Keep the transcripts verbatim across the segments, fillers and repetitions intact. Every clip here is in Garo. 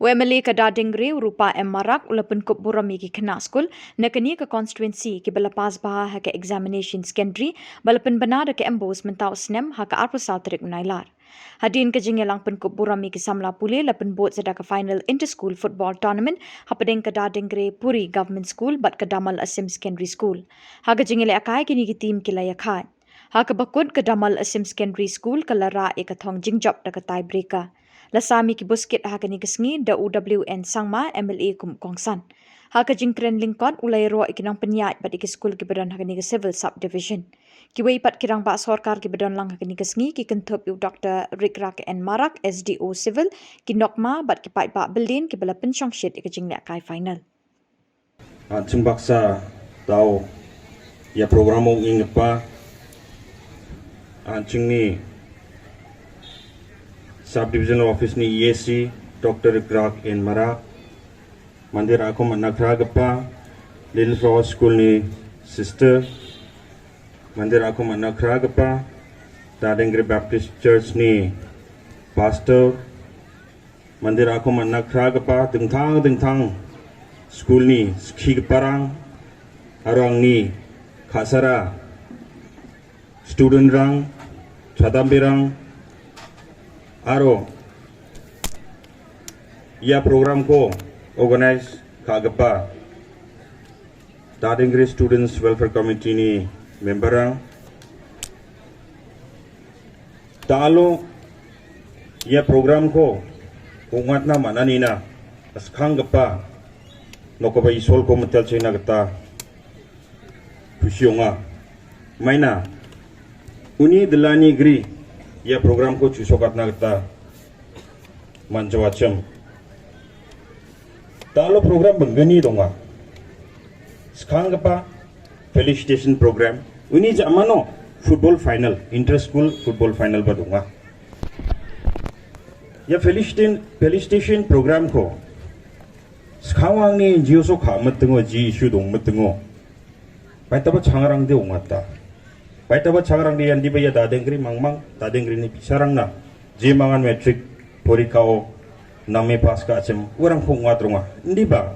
U M L A ka Dadengre u Rupa M Marak u la pynkup burom ïa ki khynnah skul na kane ka constituency kiba la pass bha ha ka examination secondary ba la pynbna da ka M B O S mynta u snem ha ka arphew saw tarik u Nailar. Hadien ka jingïalang pynkup burom ïa ki samla pule la pynbud sa da ka final inter-school football tournament hapdeng ka Dadengre Puri Government School bad ka Damal Asim Secondary School. Ha ka jingïalehkai kine ki team ki la ïakhaid. Ha kaba kut ka Damal Asim Secondary School ka la rah ïa ka thong jingjop da ka tiebreaker. La sam ïa ki buskit ha kane ka sngi da u W N Sangma, M L A kum u kongsan. Ha ka jingkren lyngkot u la ïaroh ïa ki nongpynïaid bad ïa ki skul kiba don ha kane ka civil subdivision. Kiwei pat ki rangbah sorkar kiba don lang ha kane ka sngi ki kynthup ïa u Doctor Rikrak N Marak, S D O Civil, ki nokma bad ki paidbah byllien kiba la pynshongshit ïa ka jinglehkai final. An·ching baksa da·o ia programo ong·enggipa an·chingni subdivisional office-ni E A C Doctor Rikrak N Marak, mande ra·ako man·a kragipa Little Flower School-ni sister, mande ra·ako man·a kragipa Dadengre Baptist Church-ni pastor, mande ra·ako man·a kragipa dingtang dingtang school-ni skigiparang aro angni ka·sara student-rang, chadamberang aro ia program-ko organize ka·gipa Dadengre Students Welfare Committee-ni member-rang, da·alo ia program-ko ong·atna man·anina skanggipa nokgipa Isolko mitelchina gita kusi ong·a. Maina uni dilani gri ia program-ko chu·sokatna gita man·jawachim. Da·alo program bonggni donga. Skanggipa felicitation program. Uni ja·mano football final, inter-school football final ba donga. Ia felicitation, felicitation program-ko skango angni N G O-so ka·mitingo, G issue dongmitingo. Baitaba changrangde ong·ata. Baitaba changrangde ian diba ia Dadengri mangmang, Dadengrini bi·sarangna jemangan matric porikao name pass ka·achim, uarangko ong·atronga. Indiba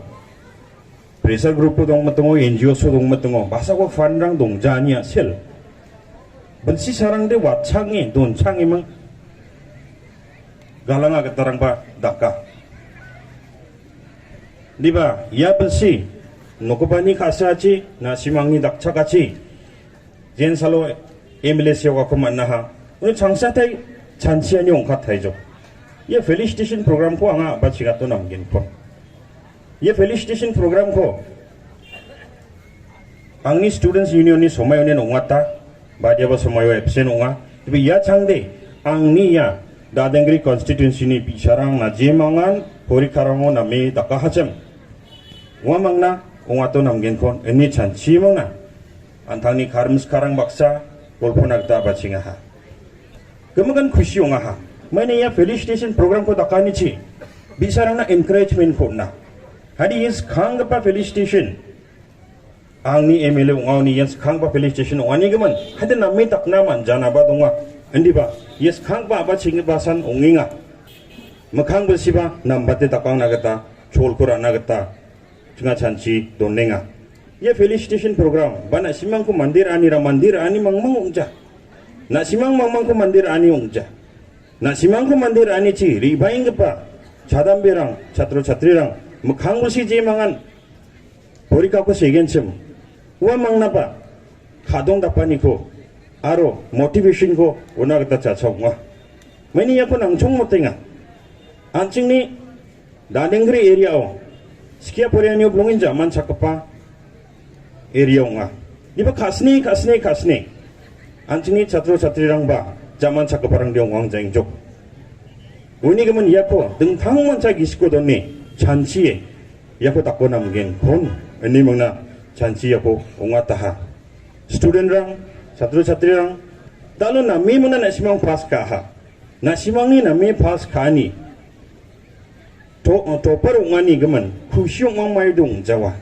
pressure group-o dongmitingo, N G O-so dongmitingo, basako fund-rang dongjani a·sel. Bilsi sarangde watchange, donchangeming galanga gitarangba daka. Diba, ia bilsi, nokopani ka·sachi, na·simangni dakchakachi, jensalo M L A seokako man·aha. Uno changsatai chanchiani ongkat taijok. Ia felicitation program-ko anga a·bachigato namgenpon. Ia felicitation program-ko angni Students Union-ni somaionen ong·ata, badiaba somaio absent ong·a. Tebe ia changde, angni ia Dadengri constituency-ni bi·sarang najemangan porikarango name dakahachim. Uamangna ong·ato namgenkon, ine chanchimangna. Antangni karmskarang baksa, golpona gita bachengaha. Gimikan kusi ong·aha. Maina ia felicitation program-ko dakanichi, bi·sarangna encouragement-ko on·a. Hadi ia skanggipa felicitation. Angni M L A ong·aoni ian skangba felicitation ong·anigimin, haide name dakna man·janaba donga. Indiba, ia skangba a·bachenggipasan ong·enga. Mikkang bilsiba nambate dakangna gita, cholko ra·na gita, chinga chanchi donenga. Ia felicitation program, ba na·simangko mande ra·anira mande ra·ani mangmang ong·ja. Na·simang mangmangko mande ra·ani ong·ja. Na·simangko mande ra·anichi re·baenggipa chadamberang, chatro chatrirang, mikkang bilsi jemangan, porikako segenchim, ua mangnaba, ka·dong dapaniko, aro motivation-ko ona gita cha·cha ong·a. Maini iako nangchongmotenga. An·chingni Dadengri area-o skia porianio bilongen ja·manchakgipa area ong·a. Iba ka·sni, ka·sni, ka·sni. An·chingni chatro chatrirangba ja·manchakgiparangde ong·angjaengjok. Unigimin iako dingtangmancha gisiko done chanchie iako dako namgen kon ine mingna chanchi iako ong·ataha. Student-rang, chatro chatrirang, dalo name mingna na·simang pass ka·aha. Na·simangni name pass ka·ani. To-, topper ong·ani gimin, kusi ong·mang maidong jawa.